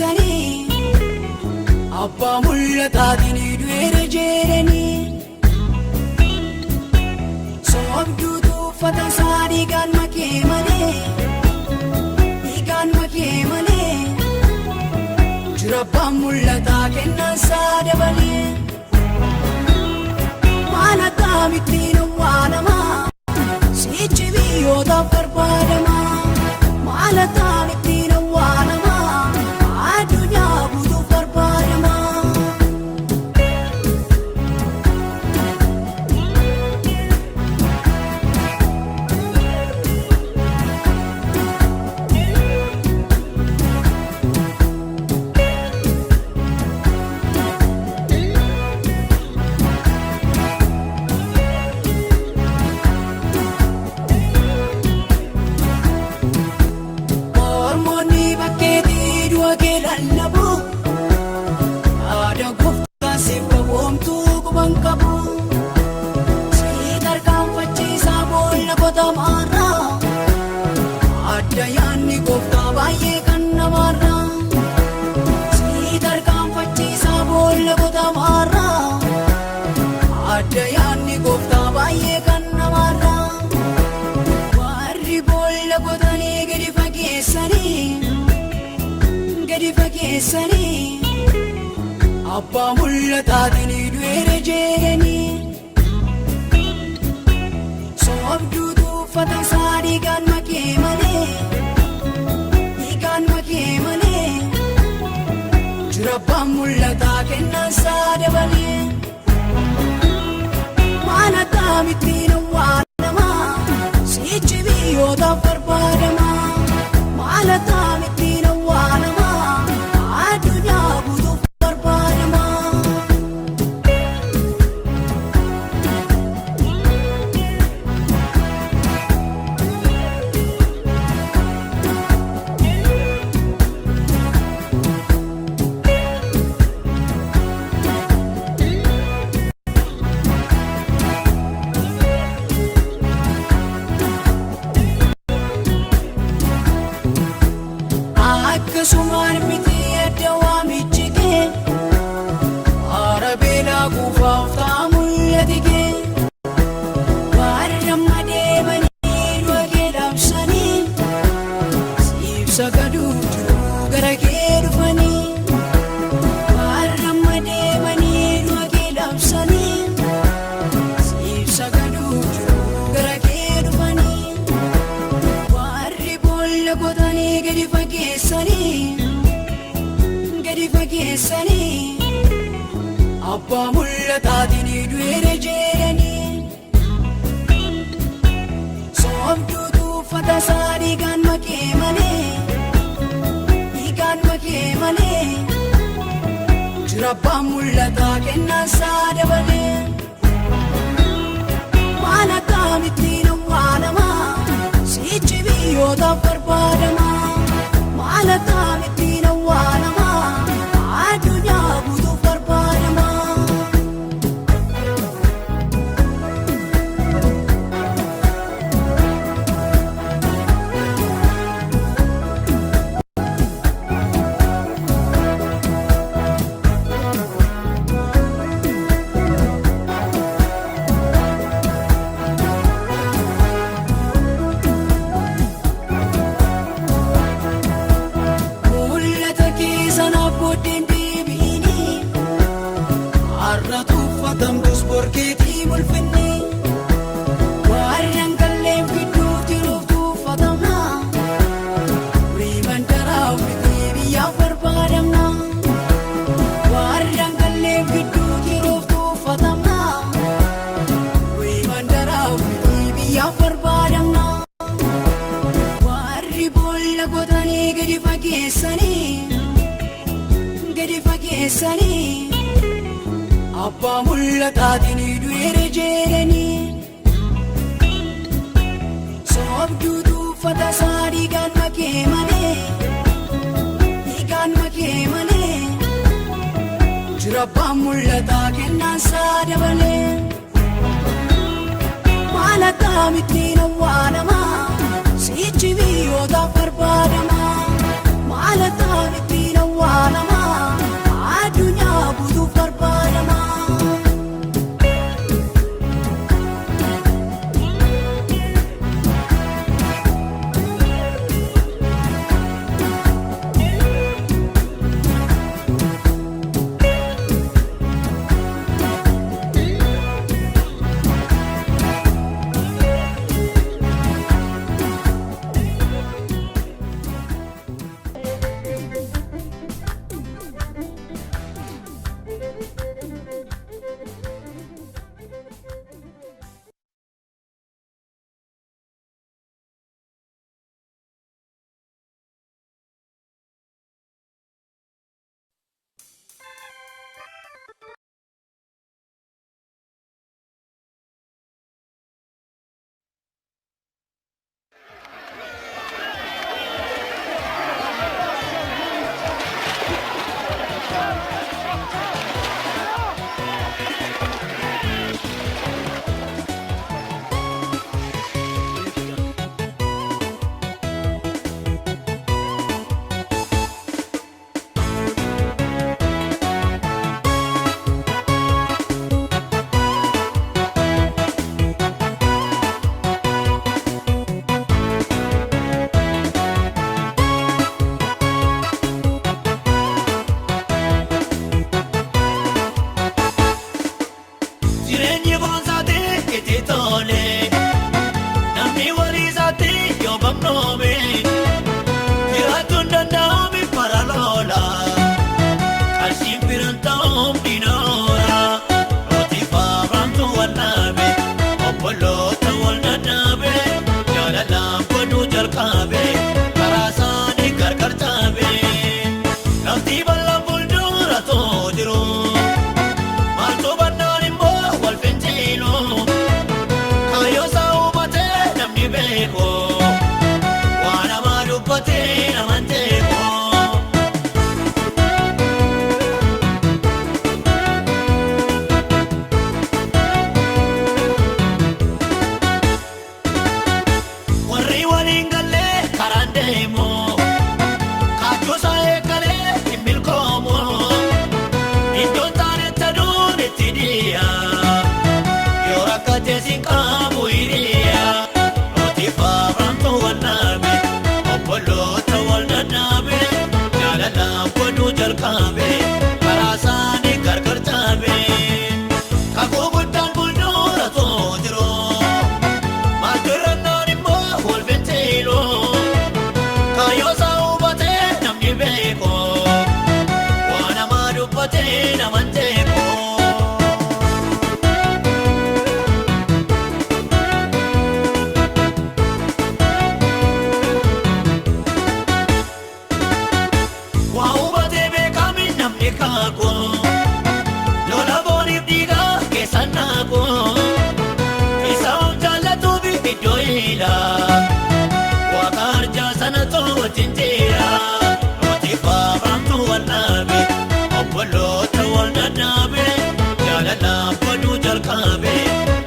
fageessanii abbaa mul'ataatiin du'eera jedhanii soobduutu uffata isaa dhiigaan makee malee dhiigaan makee malee jira abbaan mul'ataa kennaan isaa dabalee maal akkamittiin awwaalamaa sichi biyyootaaf barbaadamaa maal akkamittiin awwaalamaa addunyaa guutuuf barbaadamaa. Mormoonni bakkeetii du'a kee lallabu. Aadaa gooftaa siif qaboomtuu quban qabu. Si tarkaanfachiisaa boolla qotamaarraa. Adda yaadni gooftaa baay'ee kan namaarraa. Si tarkaanfachiisaa boolla qotamaarraa. Adda yaadni gooftaa baay'ee kan namaarraa. Warri boolla qotanii gadi fageessanii gadi fageessanii abbaa mul'ataatiin du'eera jedhanii soobduutu uffata isaa dhiigaan makee malee dhiigaan makee malee jira abbaan mul'ataa kennaan isaa dabalee maal akkamittiin awwaalamaa sichi biyyootaaf barbaadamaa maal akkamittiin awwaalamaa addunyaa guutuuf barbaadamaa. Akkasumaan miti adda waamichi kee haara beelaa kuufaaf ta'a mul'ati kee warra amma deemanii du'a kee labsanii siif sagaduuf jiru gara kee dhufanii warra amma deemanii du'a kee labsanii siif sagaduuf jiru gara kee dhufanii. Warri boolla qotanii gadi fageessanii gadi fageessanii abbaa mul'ataatiin du'eera jedhanii soobduutu uffata isaa dhiigaan makee malee dhiigaan makee malee jira abbaan mul'ataa kennaan isaa dabalee maal akkamittiin awwaalamaa sichi biyyootaaf barbaadamaa maal akkamittiin awwaalamaa addunyaa guutuuf barbaadamaa. Mul'ata kee sanaaf booddeen deebiini har'a tuffatamtus borkeetii mul'inni warra hin galleef gidduutti nuuf tuffatamna mandaraaf miti biyyaaf barbaadamna warra hin galleef gidduutti nuuf tuffatamna mandaraaf miti biyyaaf barbaadamna. Warri boolla qotanii gadi fageessanii gadi fageessanii abbaa mul'ataatiin du'eera jedhanii soobduutu uffata isaa dhiigaan makee malee dhiigaan makee malee jira abbaan mul'ataa kennaan isaa dabalee maal akkamittiin awwaalamaa sichi biyyootaaf barbaadamaa maal akkamittiin awwaalamaa. itti tole. Namni walii isaatti yoo gamnoome, jiraachuun danda'ame bara loola. Qarshiin biraan ta'uun dhinoora. Lootii faafamtu wal dhaabe, obboloota wal dadhaabe, jaalalaan godhuu jalqabe, karaa isaanii gargar caabe. Lafti bal'aan fuuldura too jiru. Maaltu bannaan immoo wal fincilu. Kaayyoo isaa hubatee namni beeku. Waan hamaa dubbatee naman jeequ. Warri waliin gallee karaan deemu. Kaachuusaa eegalee hin milkoomu. Iddoon taanetti aduun itti dhiya. Yoo rakkate si qabu hiriya. Lootii faafamtu wal dhaabe, obboloota wal dadhaabe, jaalalaan godhuu jalqabe, karaa isaanii gargar caabe. Kakuu guddaan fuuldura too jiru. Maaltu irrannaan immoo wal fincilu. Kaayyoo isaa hubatee namni beeku. Waan hamaa dubbatee naman jeequ. Waa hubatee beekame namni kaaku. Lola booniif dhiigaa keessa naaku. Isa of jaallatuuf iddoo ila. Waaqa arjaa sana too wajjin jira. Lootii faafamtu wal dhaabe, obboloota wal dadhaabe, jaalalaan godhuu jalqabe,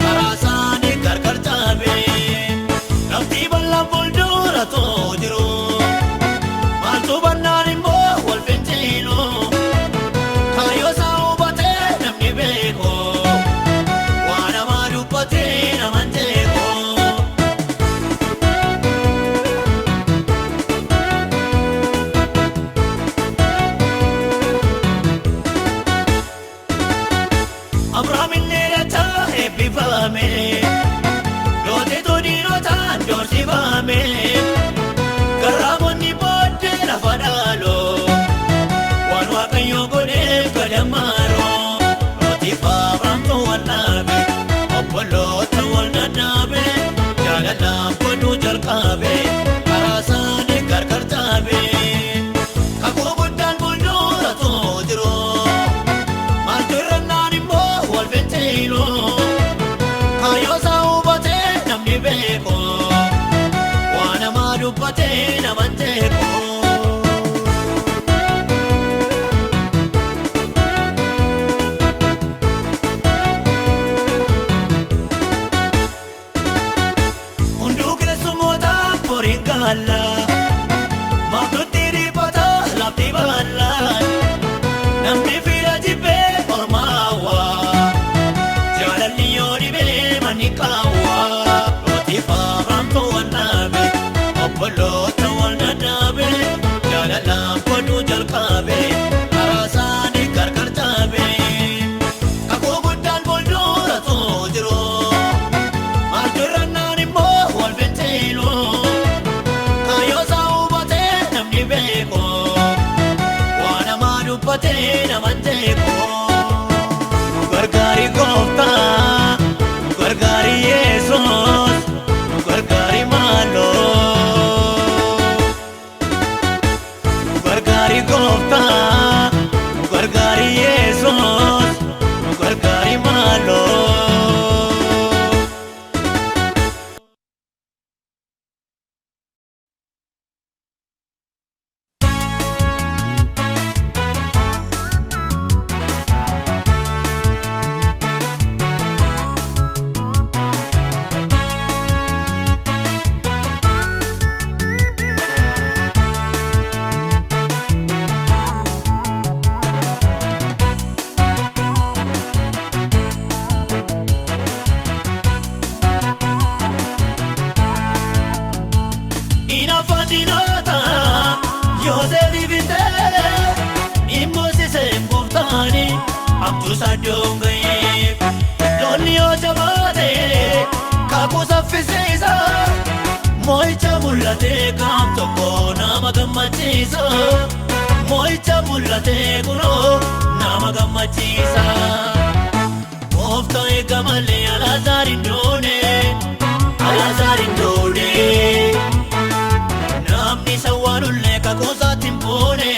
karaa isaanii gargar caabe. Lafti bal'aan fuuldura too jiru. Maaltu bannaan immoo wal fincilu. Kaayyoo isaa hubatee namni beeku. Waan hamaa dubbatee naman jeequ. Abrahaam illee dachaa eebbifame. Lootitu dhiirotaan doorsifame. Garraamonni booddee lafa dhaaloo. Waan Waaqayyo godhee gadamaaroo. Lootii faafamtu wal dhaabe, obboloota wal dadhaabe, jaalalaan godhuu jalqabe, karaa isaanii gargar caabe. Kakuu guddaan fuuldura too jiru. Maaltu irrannaan immoo wal fincilu. Kaayyoo isaa hubatee namni beeku. Waan hamaa dubbatee naman jeequ. Hunduu keessummoota horiin gaalla. Maaltutti dhiphata lafti bal'aan. Namni fira jibbee ormaawaa. Jaalalli yoo dhibee manni qaawwaa. Lootii faafamtu wal dhaabe, obboloota wal dadhaabe, jaalalaan godhuu jalqabe, karaa isaanii gargar caabe. Kakuu guddaan fuuldura too jiru. Maaltu irrannaan immoo wal fincilu. Kaayyoo isaa hubatee namni beeku. Waan hamaa dubbatee naman jeequ. Nu gargaari gooftaa, nu gargaari Yesuus, nu gargaari maaloo. Nu gargaari gooftaa, nu gargaari Yesuus, nu gargaari maaloo. Inaafandinoota Yoosefi bitee Immoosiseen gooftaani abjuusaa doonga'ee lolli yoo jabaate Kakuu saffisiisa mo'icha mul'atee qaam tokko nama gammachiisa. Mo'icha mul'atee kunoo nama gammachiisa. Gooftaa eega malee Alaazaar hin duune, Alaazaar hin duune. Namni isa awwaalullee kakuu isaatti hin buune,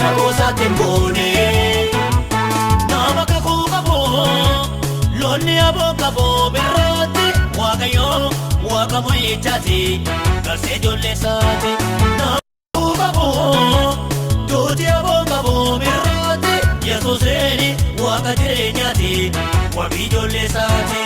kakuu isaatti hin buune. Nama kakuu qabu, lolli aboo qabu birraatti Waaqayyo waaqa mo'ichaati garsee ijoollee isaati. Nama kakuu qabu, duuti aboo qabu birraatti Yesuuseen waaqa jireenyaati wabii ijoollee isaati.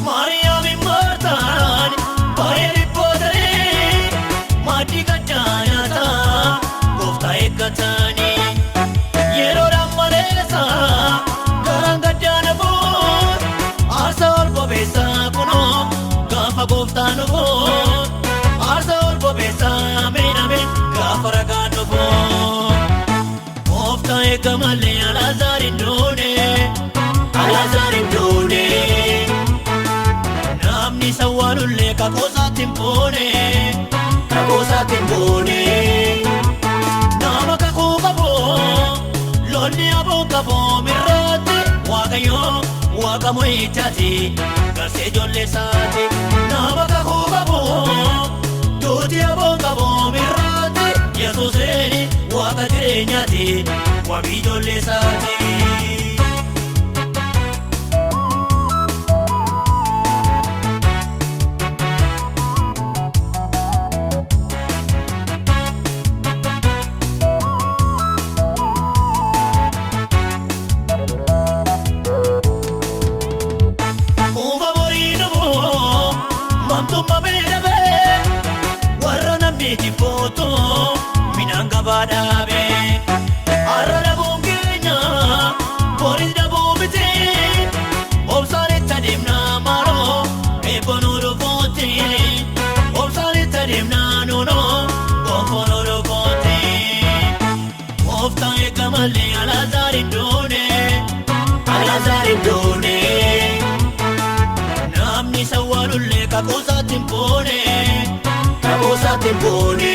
Maariyaamiin Maartaan baay'ee dhiphatanii maaddii gaddaa nyaataa gooftaa eeggatanii yeroo dhammaleessa garaan gaddaa nafuun aarsaa ol bobeessaa kunoo gaafa gooftaa nufuun aarsaa ol bobeessaa miidhame gaafa ragaan nufuun. Gooftaa eega malee Alaazaar hin duune, Alaazaar hin duune. Namni isa awwaalullee kakuu isaatti hin buune, kakuu isaatti hin buune. Nama kakuu qabu, lolli aboo qabu mirraatti Waaqayyo waaqa mo'ichaati garsee ijoollee isaati. Nama kakuu qabu, duuti aboo qabu mirraatti Yesuuseen waaqa jireenyaati wabii ijoollee isaati. Quufa borii dhufu mamtummaa beelabee warra namni jibbuutu midhaan gabaa dhaabe. Har'a dhabuun keenya boris dhabuu miti obsaan itti adeemnaa maaloo eebboonuu dhufuuti obsaan itti adeemnaa nuunoo gonfoonuu dhufuuti. Gooftaa eega malee Alaazaar hin duune, Alaazaar hin duune. Namni isa awwaalullee kakuu isaatti hin buune, kakuu isaatti hin buune.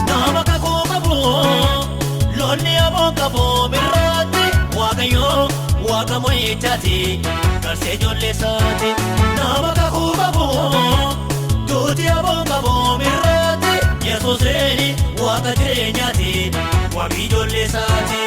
Nama kakuu qabu, lolli aboo qabu birraatti Waaqayyo waaqa mo'ichaati garsee ijoollee isaati. Nama kakuu qabu, duuti aboo qabu birraatti Yesuuseen waaqa jireenyaati wabii ijoollee isaati.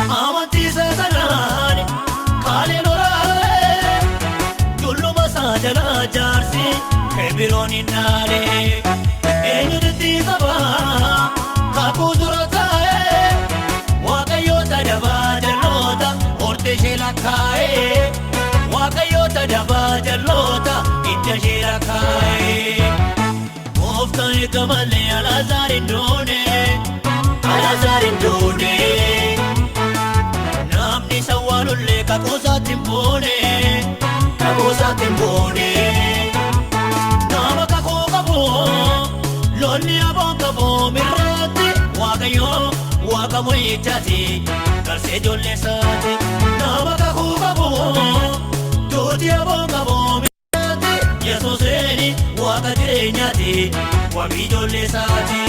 Amantiisa sanaan kaaleen horaalee julluma isaa jalaa jaarsi kebiroon hin dhaale. Eenyutu qaba kakuu dura taa'ee waaqayyoota dabaa jalloota hortee ishee lakkaa'ee waaqayyoota dabaa jalloota hidda ishee lakkaa'ee. Gooftaan eega malee Alaazaar hin duune, Alaazaar hin duune. Namni isa awwaalullee kakuu isaatti hin buune, kakuu isaatti hin buune. Nama kakuu qabu, lolli aboo qabu mirraatti Waaqayyo waaqa mo'ichaati garsee ijoollee isaati. Nama kakuu qabu, duuti aboo qabu mirraatti Yesuuseen waaqa jireenyaati wabii ijoollee isaati.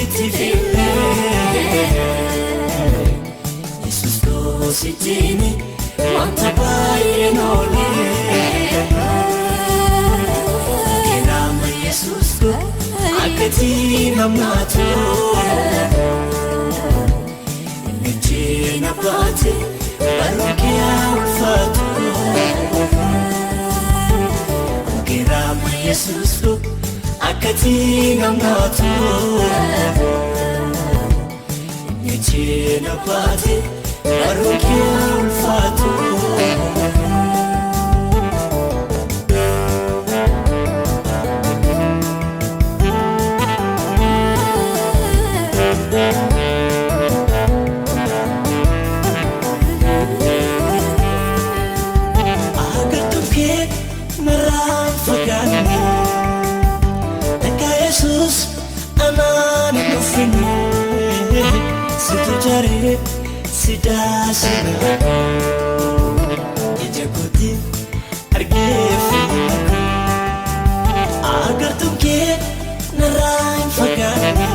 tokkitti fillee Yesuus koosijjiini wanta baay'een oolee. Kiraama Yesuus ko akkati namaatu Mijina baate barruun ulfaatu. Kiraama Yesuus ko akkati namaatu Mijina baate barruun ulfaatu. Agartuun kee narraan fagaanne Akka Yesuus anaan hin dhufine Situ jaree si daasina Ija kootiin argee fayyina Agartuun kee narraan fagaanne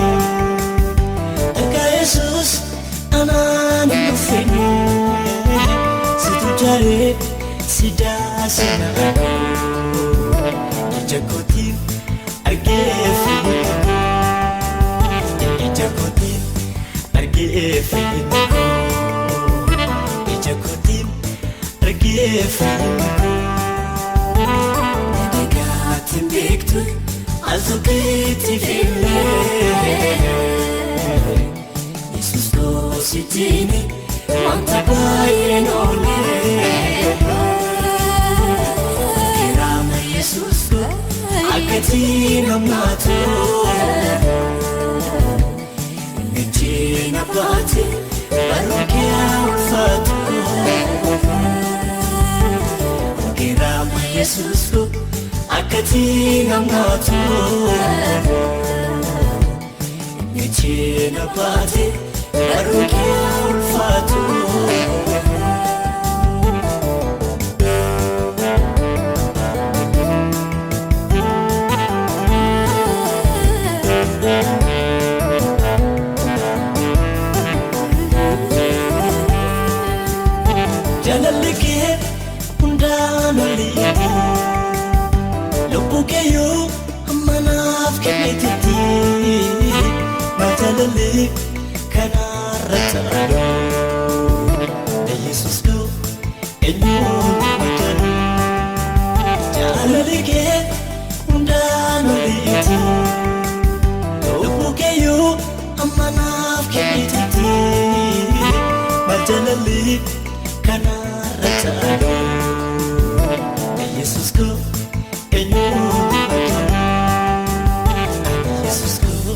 Akka Yesuus anaan hin dhufine Situ jaree si daasina Ija kootiin argee fayyina Ija kootiin argee fayyina Ija kootiin argee fayyina Nagaatiin beektu al tokkitti fillee Yesuus koosijjiini wanta baay'een oolee. Kiraama Yesuus ko akkati namaatu Mijina baate barruun kee ulfaatu. Kiraama Yesuus ko akkati namaatu Mijina baate barruun kee ulfaatu. Jaalalli kee hundaan oliiti Lubbuu keeyyuu hamma naaf kennitetti Na jaalalli kanarra caalu Yesuus koo eenyuun madaalu Jaalalli kee hundaan oliiti Lubbuu keeyyuu hamma naaf kennitetti Na jaalalli kanarra caalu Yesuus koo eenyuun madaalu Yesuus koo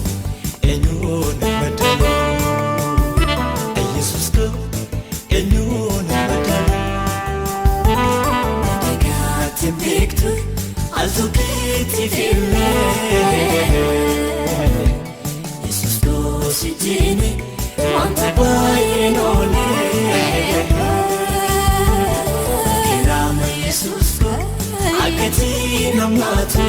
eenyuun madaalu Yesuus koo eenyuun madaalu Nagaatiin beektu al tokkitti fillee Yesuus koosijjiini wanta baay'een oolee. Kiraama Yesuus ko akkati namaatu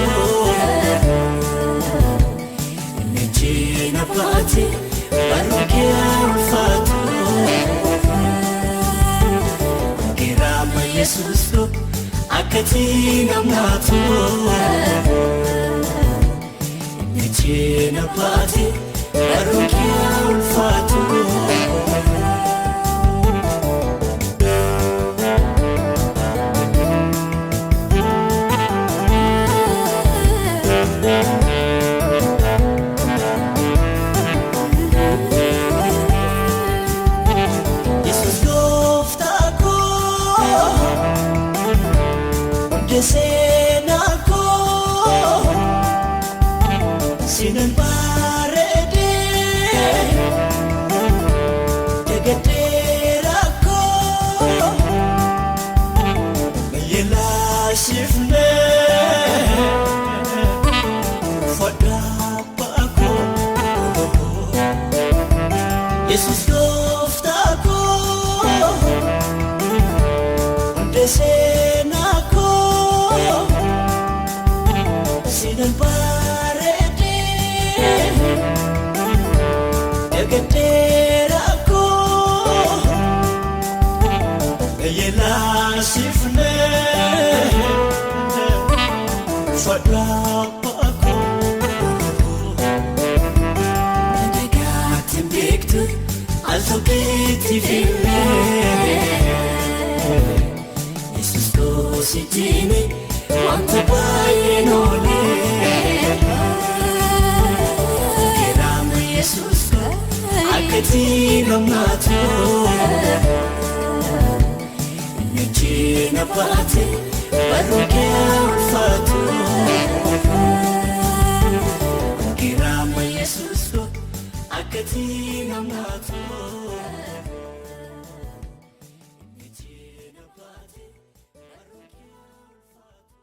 Mijina baate barruun kee ulfaatu. Kiraama Yesuus ko akkati namaatu Mijina baate barruun kee ulfaatu. Yesuus gooftaa koo hundee seenaa koo sinan bareedee dagadheera koo bayyee uffadhaa koo Yesuus gooftaa koo hundee seenaa koo sinan bareedee. Dagadheera koo Yeelaasifnee Fadhaa koo Nagaatiin beektu al tokkitti filmee Yesuus koosijjiini wanta baay'een oolee Keraama Yesuus koo akkati namnaatu Nuti baate barruu kee ulfaatu Keraama Yesuus koo akkati namnaatu Nuti baate barruu kee ulfaatu.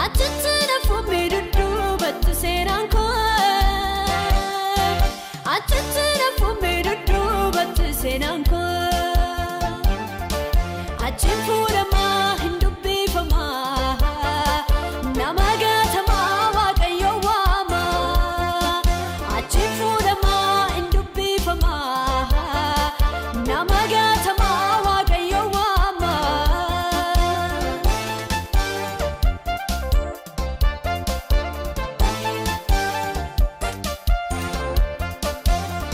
Achitti nafuun dudduubatti seenaan koo Achitti nafuun dudduubatti seenaan koo Achiin fuudhamaa hin dubbifamaa nama gaatamaa waaqayyo waamaa Achiin fuudhamaa hin dubbifamaa nama gaatamaa waaqayyo waamaa.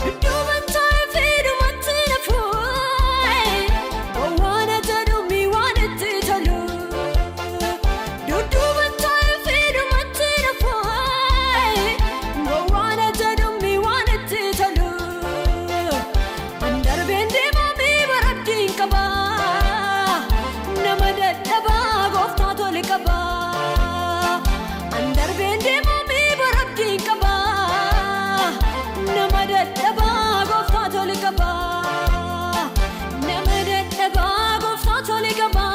Dudduuban taa'ee fi dhumatti nafuun gowwaan jedhu waan itti tolu. Dudduuban taa'ee fi dhumatti nafuun gowwaan jedhu waan itti tolu. Andarbeen deemaa mi barabdiin qaba nama dadhabaa gooftaa tole qaba. Andarbeen deemaa mi barabdiin qaba nama dadhabaa gooftaa tole qaba. Nama dadhabaa gooftaa tole qaba.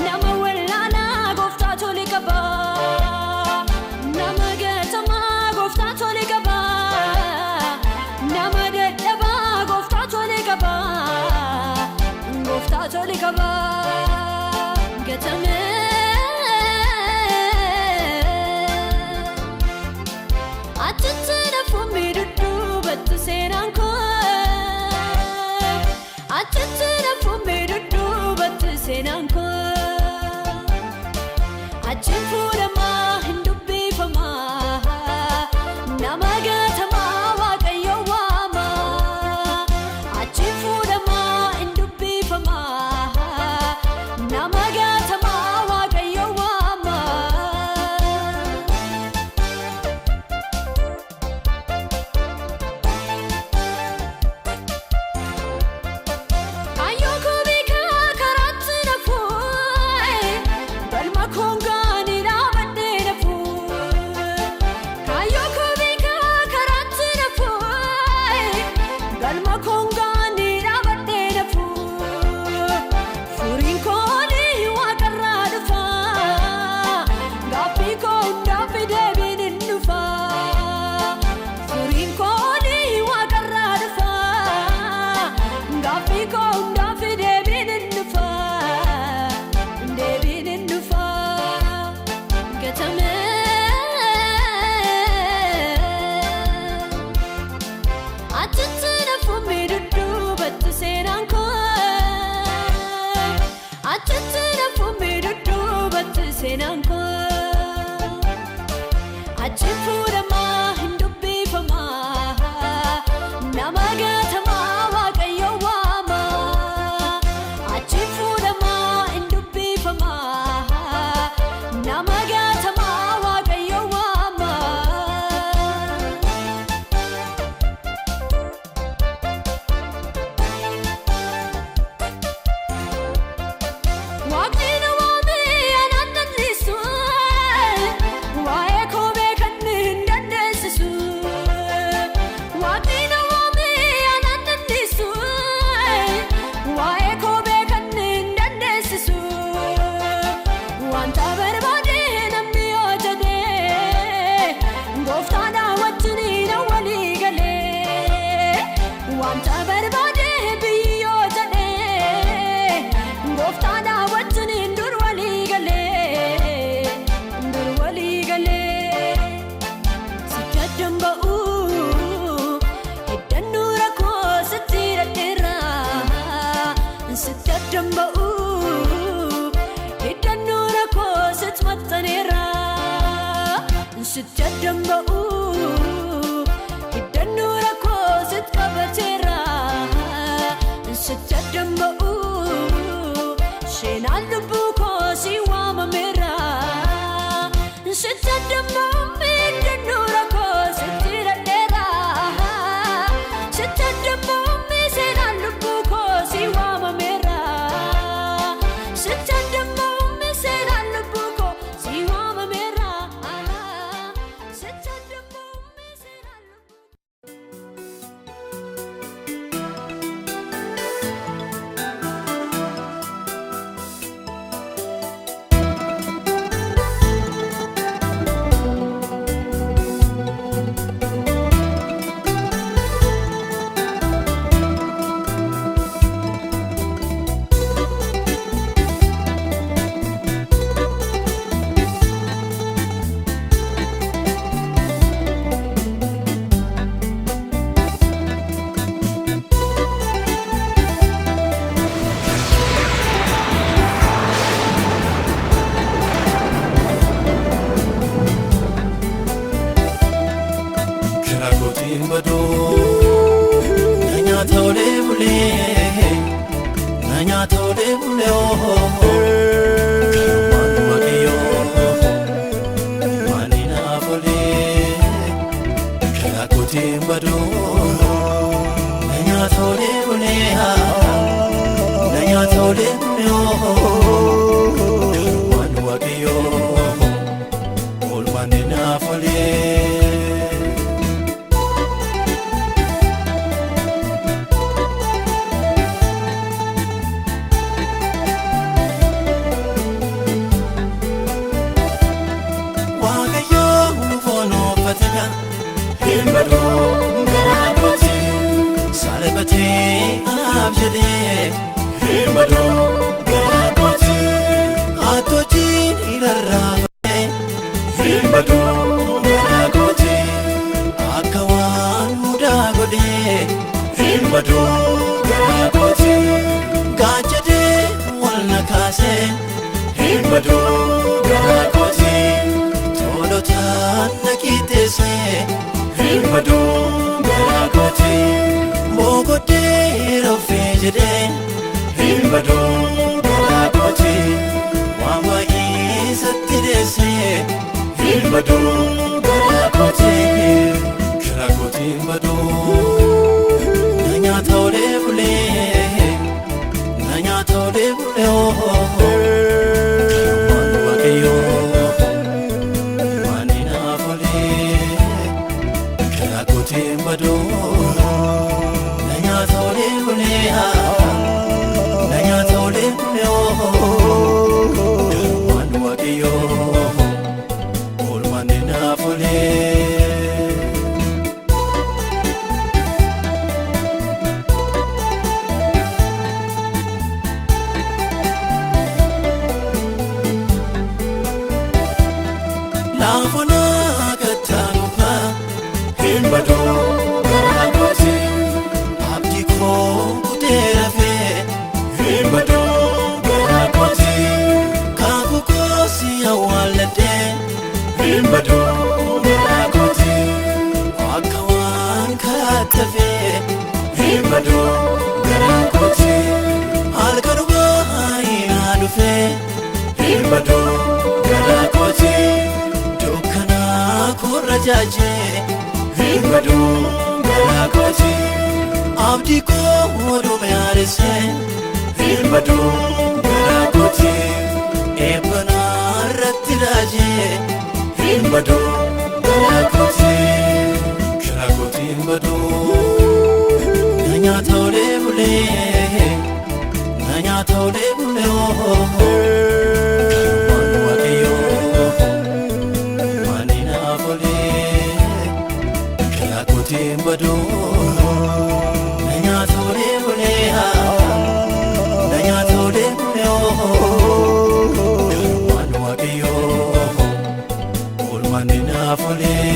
Nama wallaalaa gooftaa tole qaba. Nama gatamaa gooftaa tole qaba. Nama dadhabaa gooftaa tole qaba. Gooftaa tole qaba. Gatamee. Achitti nafuun dudduubatti seenaan koo Achitti nafuun dudduubatti seenaan koo Achiin fuudhamaa hin dubbifamaa nama gaatamaa waaqayyo waamaa Achiin fuudhamaa hin dubbifamaa Achitti nafuun dudduubatti seenaan koo. Achitti nafuun dudduubatti seenaan koo. Achi fuudhamaa hin dubbifamaa nama gaatamaa waaqayyo waamaa. Achi fuudhamaa hin dubbifamaa nama gaatamaa waaqayyo waamaa. Waaqni na waamee anaan dandeessu waa'ee koo beekan hin dandeessisu. Waaqni na waamee anaan dandeessu waa'ee koo beekan hin dandeessisu. Wanta barbaade namni yoo jedhee gooftaan wajjin na walii galee. Wanta barbaade biyyi yoo jedhee gooftaan wajjin dur walii galee dur walii galee. Sitti addaan ba'uu hiddannoo rakkoo sitti dhadheera. Sitti addaan ba'uu hiddannoo rakkoo sitti maxxaneera. Sitti addaan ba'uu hiddannoo rakkoo sitti qabateera. Sitti addaan ba'uu seenaan lubbuu koo si waamameera. Sitti addaan ba'uu hiddannoo rakkoo sitti dhadheera. Sitti addaan ba'uu seenaan lubbuu koo si waamameera. Sitti addaan ba'uu seenaan lubbuu koo si waamameera. Sitti addaan ba'uu seenaan lubbuu. Karaa kootiin baduu na nyaata olee bulee na nyaata olee bulee ooo kanumaan waaqayyoo maali naaf olee karaa kootiin baduu na nyaata olee bulee na nyaata olee bulee ooo kanumaan waaqayyoo oolmaan naaf olee. Waaqayyoon foon uffatedha. Hin baduu garaa kooti. Salphatee anaaf jedhee. Hin baduu garaa kooti. Atoojiin irarraafame. Hin baduu garaa kooti. Akka waan mudaa godhee. Hin baduu garaa kooti. Gaachadee wal na kaasee. Hin baduu garaa kooti. Tolotaan na qixxeessee hin baduu garaa kooti. Boqodee rafee jedhee hin baduu garaa kooti. Waan baay'ee isatti deessee hin baduu garaa kooti. Karaa kooti hin baduu na nyaata olee bulee na nyaata olee bulee ooo kanumaan waaqayyoo. Maali naaf olee karaa kootiin baduu na nyaata olee bulee na nyaata olee bulee ooo kanumaan waaqayyoo oolmaan naaf olee. Laafonaa kattaa gubbaa hin baduu garaa kooti. Kan karaatti hin baduu garaa kooti halkanuma naa dhufee hin baduu garaa kooti dukkana korra jaajee hin baduu garaa kooti abdii koo dhume yaadessee hin baduu garaa kooti eebbanaa irratti raajee hin baduu garaa kooti garaa kooti hin baduu na nyaata olee bulee na nyaata olee bulee kanumaan waaqayyoo maani naaf olee garaa kooti hin baduu na nyaata olee bulee na nyaata olee bulee kanumaan waaqayyoo oolmaan naaf olee.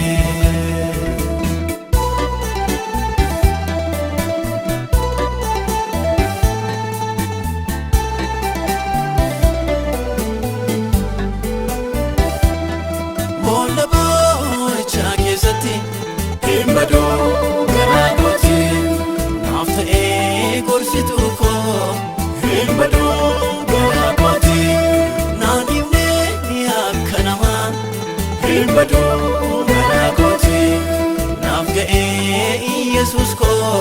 Boolla boo'ichaa keessatti hin baduu garaa kooti naaf ta'ee gorsituu koo hin baduu garaa kooti naan dhiibnee akka namaa hin baduu garaa kooti naaf ga'ee Iyesuus koo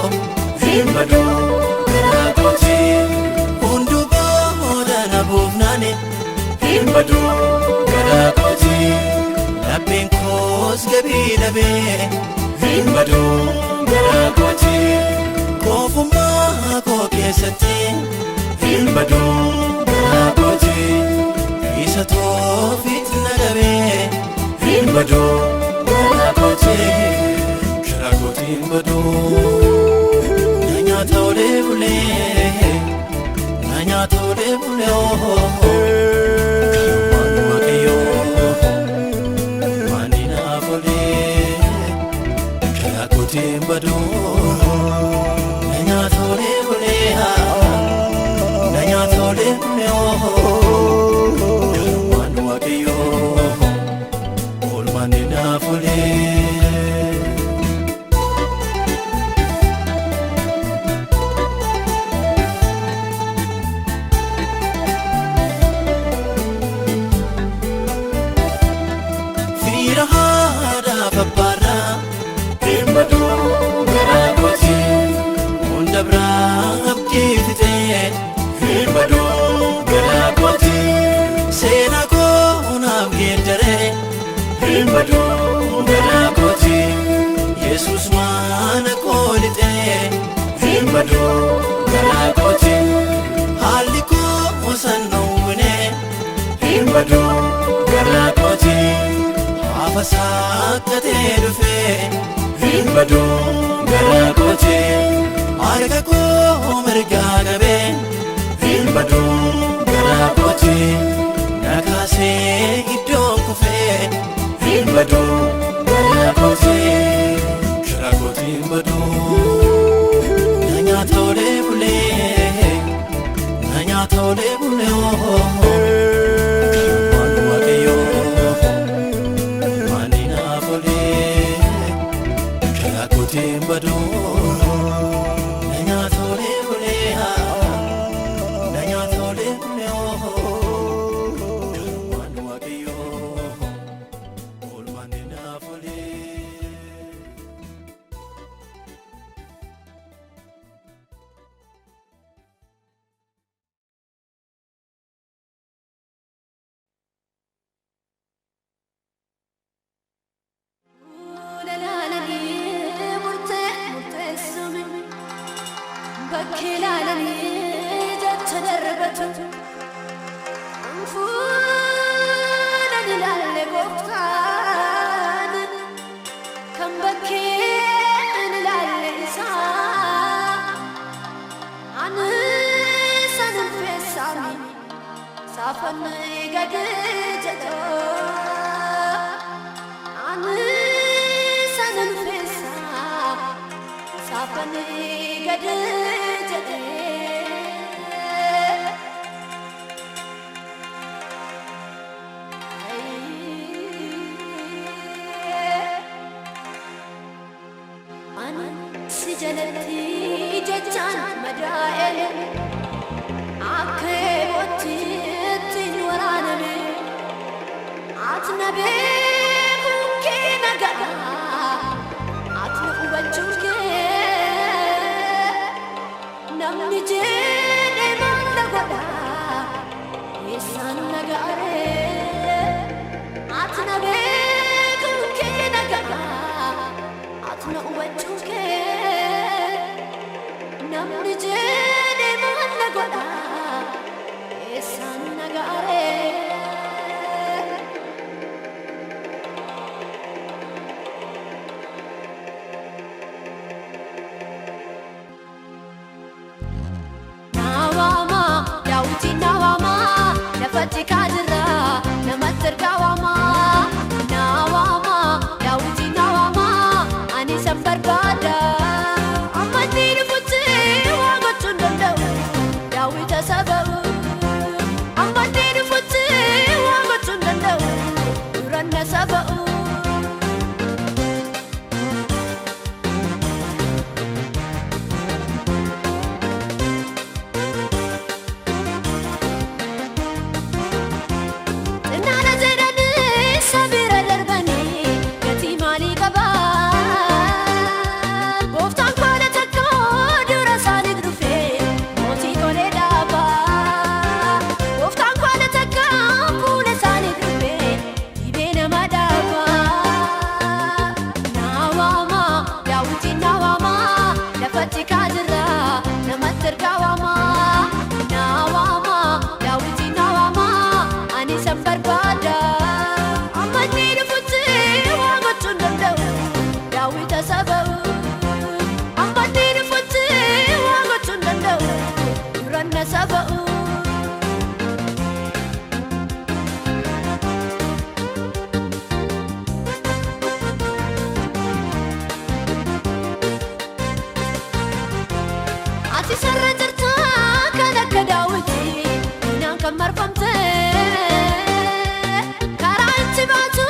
hin baduu garaa kooti hunduu booda na buufnaane hin baduu garaa kooti. Lapheen koos gabii dhabee hin baduu garaa kooti koofummaa koo keessatti hin baduu garaa kooti isa toofiit na dhabee hin baduu garaa kooti garaa kooti hin baduu na nyaata olee bulee na nyaata olee bulee kanumaan waaqayyoo. Maani naaf olee garaa kooti hin baduu na nyaata olee bulee na nyaata olee bulee kanumaan waaqayyoo oolmaan naaf olee. Fiira haadhaaf abbaarraa hin baduu garaa kooti hunda biraa abdii fixee hin baduu garaa kooti seenaa koo naaf geeddaree hin baduu garaa kooti Yesuus maana koo lixee hin baduu garaa kooti haalli koo san dhowwinee hin baduu garaa kooti. Hafa saakkatee dhufee hin baduu garaa kooti harka koo mirgaa qabee hin baduu garaa kooti na kaasee iddoon kufee hin baduu garaa kooti garaa kooti hin baduu na nyaata olee bulee na nyaata olee bulee kanumaan waaqayyoo. Maani naaf olee garaa kooti hin baduu na nyaata olee bulee na nyaata olee bulee kanumaan waaqayyoo oolmaan naaf olee. Bakki ilaalanii jecha darbatu fuudhan ilaalle gooftaan kan bakkeen ilaalle isaa ani sanin feessaami saafan gadi jedha ani sanin feessaa saafan gadi jedhee. Ani si jalatti jechaan madaa'e, akka eebootti ittiin waraaname. Ati na beekuun kee nagaadha, ati na hubachuun kee. Namni jedhee maal na godha, eessaan na ga'aree? Ati na beekuun kee nagaadha, ati na hubachuun kee. Namni jedhee maal na godha, eessaan na ga'aree? Naawama daawwitii naawama, lafatti kaajirra namatti ergaawama. Naawama daawwitii naawama, ani san barbaada. Amma inni dhufutti waa gochuu hin danda'u, daawwita saba'u. Amma inni dhufutti waa gochuu hin danda'u, duranna saba'u. Xinnaana jedhanii sabira darbanii gatii maalii qabaa? Gooftaan kola takka dura isaanii dhufee mootii tolee dhaabaa. Gooftaan kola takka fuula isaanii dhufee dhibee nama dhaabaa. Naawama daawwitiin naawama, lafatti kaajirra namatti ergaawama. Naawama daawwitiin naawama, ani san barbaada. Amma inni dhufutti waa gochuu hin danda'u, daawwita saba'u. Amma inni dhufutti waa gochuu hin danda'u, duranna saba'u. Ati sarara jirta kan akka daawwitii diinaan kan marfamte. Karaa itti baatu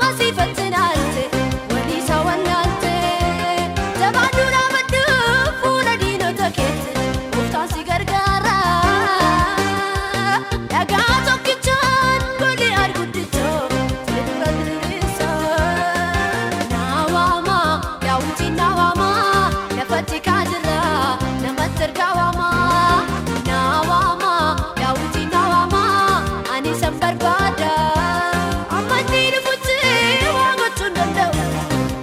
asiifatti naalte, walii isaa wallaalte. Jabaadhu, dhaabadhu fuula diinota keetti, gooftaan si gargaara. Dhagaa tokkichaan Goliyaad guddichoo si dura diriirsa. Naawama daawwitiin naawama, lafatti kaajirra namatti ergaawama. Naawama daawwitiin naawama, ani san barbaada. Amma inni dhufutti waa gochuu hin danda'u,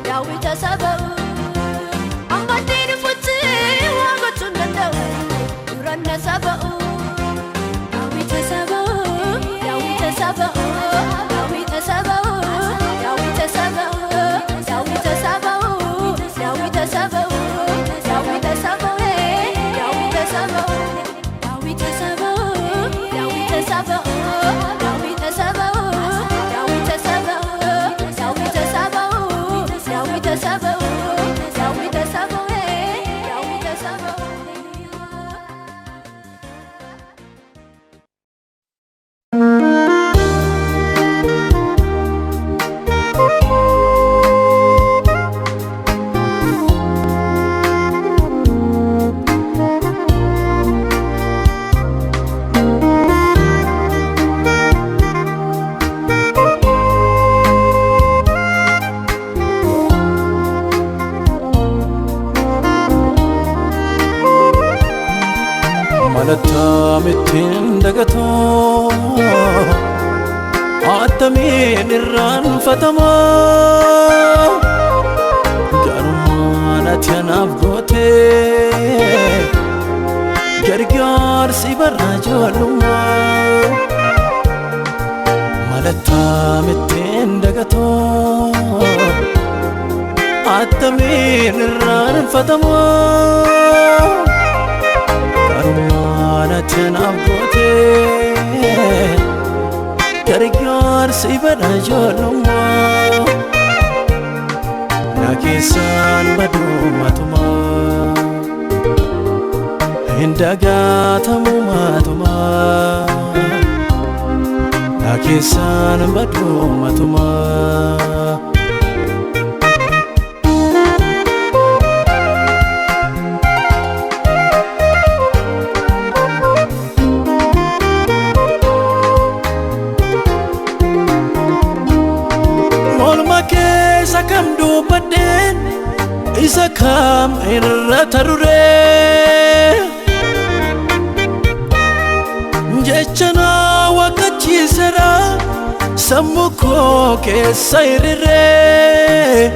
daawwita saba'u. Amma inni dhufutti waa gochuu hin danda'u, duranna saba'u. Daawwita saba'u, daawwita saba'u, daawwita saba'u, daawwita saba'u, daawwita saba'u, daawwita saba'u, daawwita saba'u, daawwita saba'u, daawwita saba'u, daawwita saba'u, daawwita saba'u, daawwita saba'u, daawwita saba'u, daawwita saba'u, daawwita saba'u, daawwita saba'u. Malattaamittiin dagatoo, attamiin irraanfatamaa? Garummaan ati anaaf gootee, gargaarsi bara ijoollummaa. Malattaamittiin dagatoo, attamiin irraanfatamaa? Garummaan ati anaaf gootee, gargaarsi bara ijoollummaa. Na keessaan baduu matumaa, hin dagatamu matumaa. Na keessaan baduu matumaa. Kam irra taruree jecha na waqachiiseera sammuu koo keessa hiriiree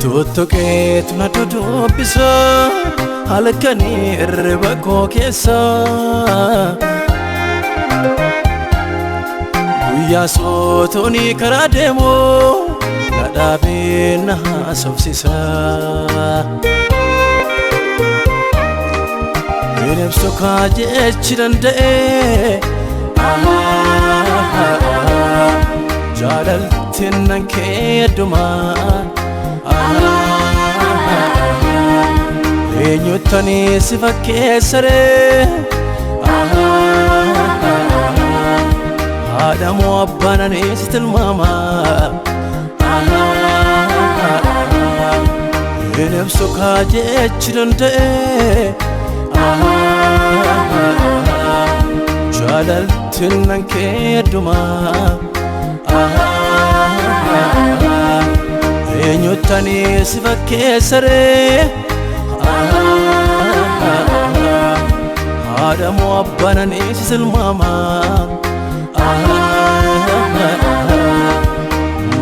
tuttuqeetu na dudubbisa halkanii hirriba koo keessa. Guyyaa sootooni karaa deemu na dhaabee na haasofsiisa. Hin ibsu kaa jechi danda'e jaalaltiin nan keeddumaa eenyuttanii si fakkeessaree haadha moo abbaan ani si tilmaama. Hin ibsu kaa jechi danda'e jaalaltiin nan keeddumaa eenyuttanii si fakkeessaree haadha moo abbaan ani si tilmaama.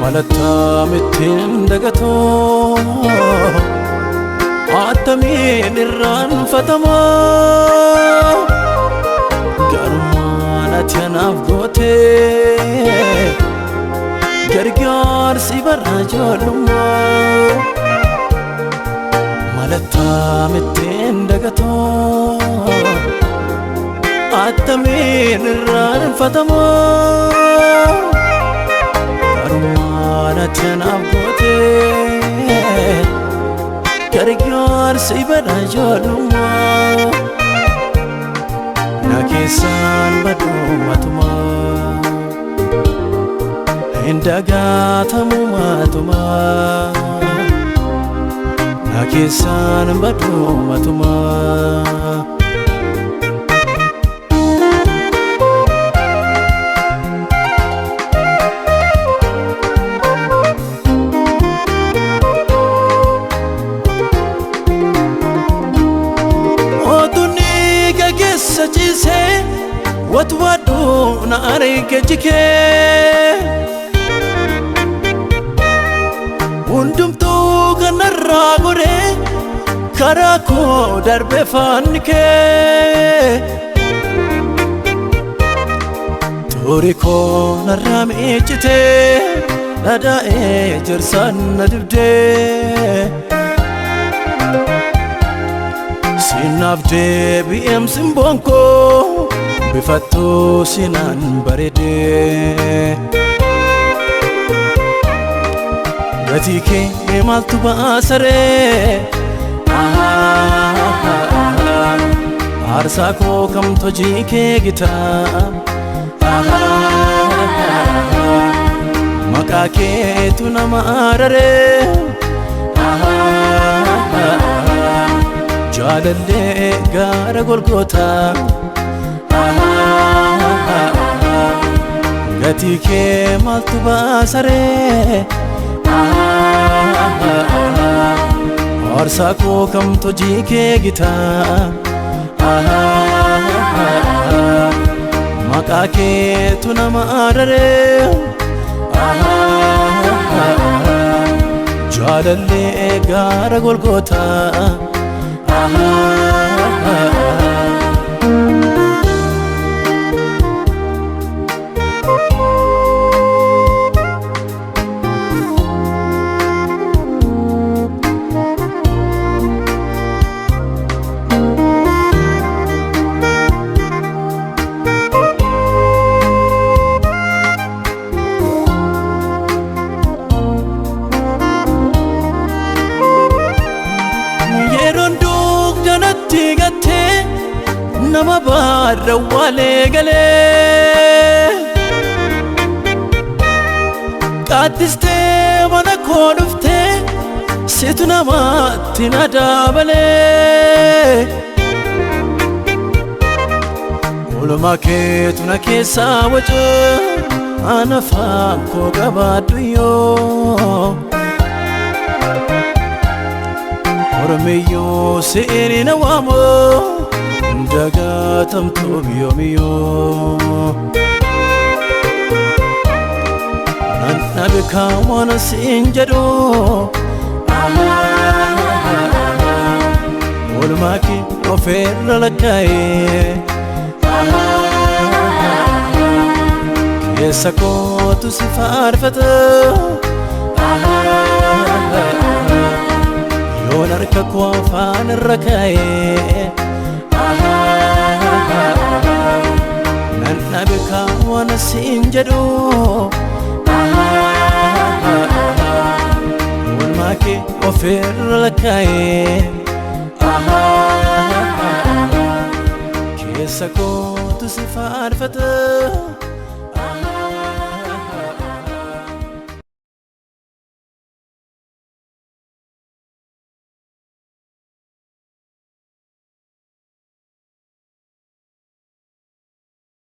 Malattaa ittiin dagatoo attamiin irraanfatamaa garummaan ati anaaf gootee gargaarsi bara ijoollummaa. Malattaa ittiin dagatoo attamiin irraanfatamaa garummaan ati anaaf gootee gargaarsi bara ijoollummaa na keessaan baduu matumaa hin dagatamu matumaa na keessaan baduu matumaa. Keessa ciisee watwaadhu na arge jikee hundumtuu kanarraa goree karaa koo darbe faanni kee xurii koo narraa miiccitee dhadhaa'ee jirsaan na dibdee. Sinaaf deebi'eem simboon koo bifattuu sinaan bareedee. Gatii kee maaltu baasaree aarsaa koo kamtu hojii kee gitaa maqaa keetu nama araree. Jaalallee gaara Golgootaa gatii kee maaltu baasaree aarsaa koo kamtu hojii kee gitaa maqaa keetu nama araree jaalallee gaara Golgootaa. Yeroon dugdanatti gattee nama baarra waalee galee qaaddistee mana koo dhuftee situ namatti na dabalee oolmaa keetu na keessaa waca ana afaan koo qabaadhu yoo. Ormiyyuu si'in na waamu dagatamtuu yoomiyyuu. Nan dhabe kaawwan siin jedhu oolmaa kee ofirra lakkaa'ee keessa kootu si faarfata yoon harka koo afaan irra kaa'ee nan dhabe kaawwan siin jedhu oolmaa kee ofirra lakkaa'ee keessa kootu si faarfata.